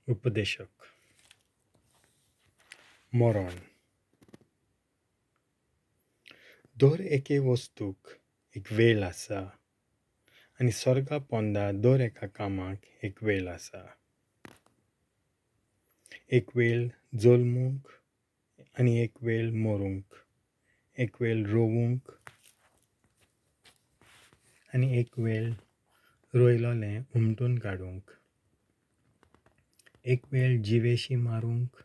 उपदेशक. मरण. दर एके वस्तूक एक वेळ आसा आनी स्वर्गा पोंदा दर एका कामाक एक वेळ आसा. एक वेळ जल्मूंक आनी एक वेळ मरूंक, एक वेळ रोवूंक आनी एक वेळ रोयलोलें उमटून काडूंक, एक वेळ जिवेशी मारूंक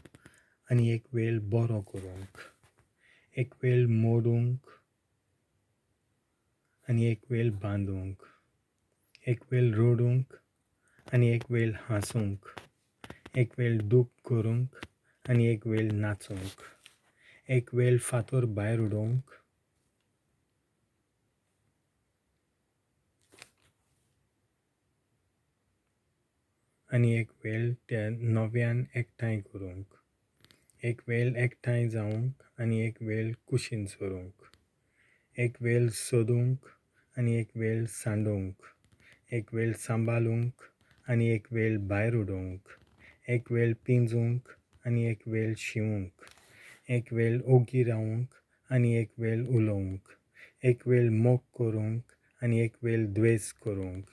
आनी एक वेळ बरो करूंक, एक वेळ मोडूंक आनी एक वेळ बांदूंक, एक वेळ रडूंक आनी एक वेळ हांसूंक, एक वेळ दूख करूंक आनी एक वेळ नाचूंक, एक वेळ फातर भायर उडोवंक आनी एक वेळ ते नव्यान एकठांय करूंक, एक वेळ एकठांय जावंक आनी एक वेळ कुशीन सरूंक, एक वेळ सोदूंक आनी एक वेळ सांडूंक, एक वेळ सांबाळूंक आनी एक वेळ भायर उडोवंक, एक वेळ पिंजूंक आनी एक वेळ शिंवूंक, एक वेळ ओगी रावूंक आनी एक वेळ उलोवंक, एक वेळ मोग करूंक आनी एक वेळ द्वेस करूंक,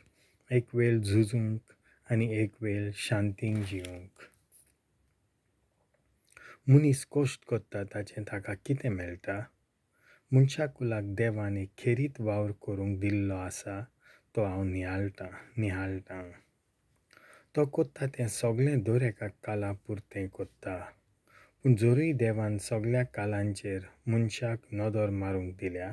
एक वेळ झुजूंक आनी एक वेळ शांतीन जिवूंक. मनीस कश्ट करता ताचें ताका कितें मेळटा? मनशा कुलाक देवान एक खेरीत वावर करूंक दिल्लो आसा तो हांव निहाळटां. तो करता तें सगळें दर एका काला पुरतें करता. पूण जरूय देवान सगळ्या कालांचेर मनशाक नदर मारूंक दिल्या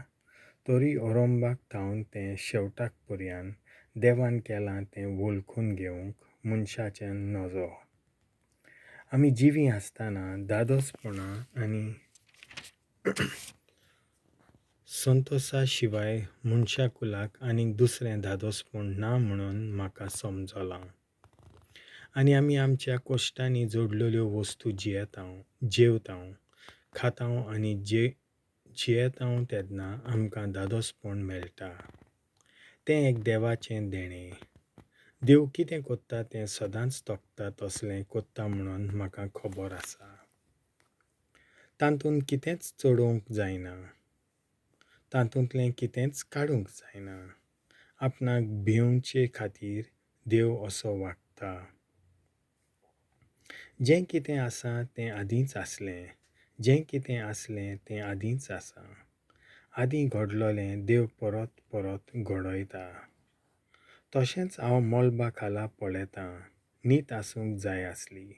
तरी अरंभाक थावन तें शेवटाक पर्यान देवान केलां तें वळखून घेवंक मनशाचें नजो. आमी जिवीं आसतना धादोसपणा आनी संतोशा शिवाय मनशा कुलाक आनीक दुसरें धादोसपण ना म्हणून म्हाका समजलां. आनी आमी आमच्या कश्टांनी जोडलेल्यो वस्तू जेवतांव, खातांव आनी जियेतांव तेन्ना आमकां धादोसपण मेळटा. तें एक देवाचें देणें. देव कितें करता तें सदांच तोखता तसलें करता म्हणून म्हाका खबर आसा. तातूंत कितेंच चडोवंक जायना, तातूंतलें कितेंच काडूंक जायना. आपणाक भिवचे खातीर देव असो वागता. जें कितें आसा तें आदींच आसलें, जें कितें आसलें तें आदींच आसा. आदीं घडलोलें देव परत परत घडयता. तशेंच हांव मळबा खाला पळयतां, नीत आसूंक जाय आसली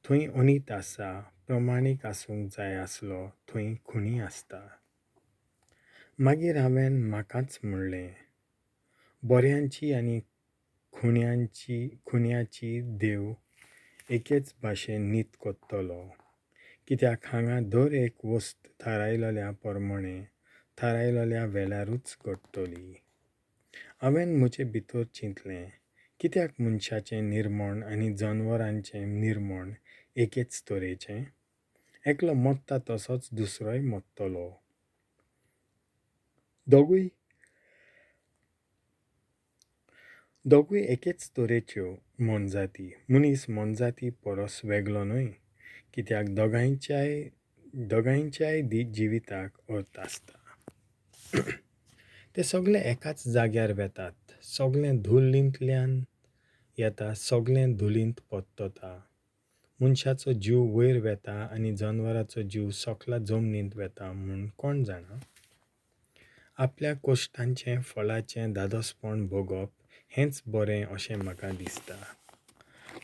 थंय अनीत आसा, प्रमाणीक आसूंक जाय आसलो थंय खुणी आसता. मागीर हांवें म्हाकाच म्हणलें, बऱ्यांची आनी खुन्याची देव एकेच भाशेन नीत करतलो. कित्याक हांगा दर एक वस्त थारायलेल्या प्रमाणें थारायलेल्या वेळारूच घडटली. हांवें म्हजे भितर चिंतलें, कित्याक मनशाचें निर्मण आनी जनवरांचें निर्मण एकेच तरेचें? एकलो मरता तसोच दुसरोय मरतलो. दोगूय एकेच तरेच्यो मोनजाती. मनीस मोनजाती परस वेगळो न्हय, कित्याक दोगांयच्याय जिविताक अर्थ आसता. ते सगळे एकाच जाग्यार वेतात, सगळें धुल्लींतल्यान येता, सगळें धुलींत परतता. मनशाचो जीव वयर वेता आनी जनवराचो जीव सकला जमनींत वेता म्हूण कोण जाणा? आपल्या कश्टांचें फळाचें धादोसपण भोगप हेंच बरें अशें म्हाका दिसता.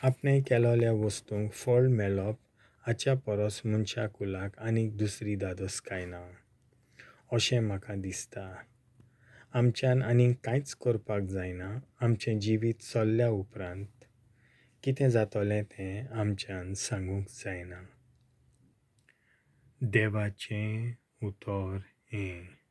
आपणें केलोल्या वस्तूंक फळ मेळप हाच्या परस मनशा कुलाक आनीक दुसरी धादोसकाय ना अशें म्हाका दिसता. आमच्यान आनीक कांयच करपाक जायना. आमचें जिवीत सरल्या उपरांत कितें जातलें तें आमच्यान सांगूंक जायना. देवाचें उतर हें.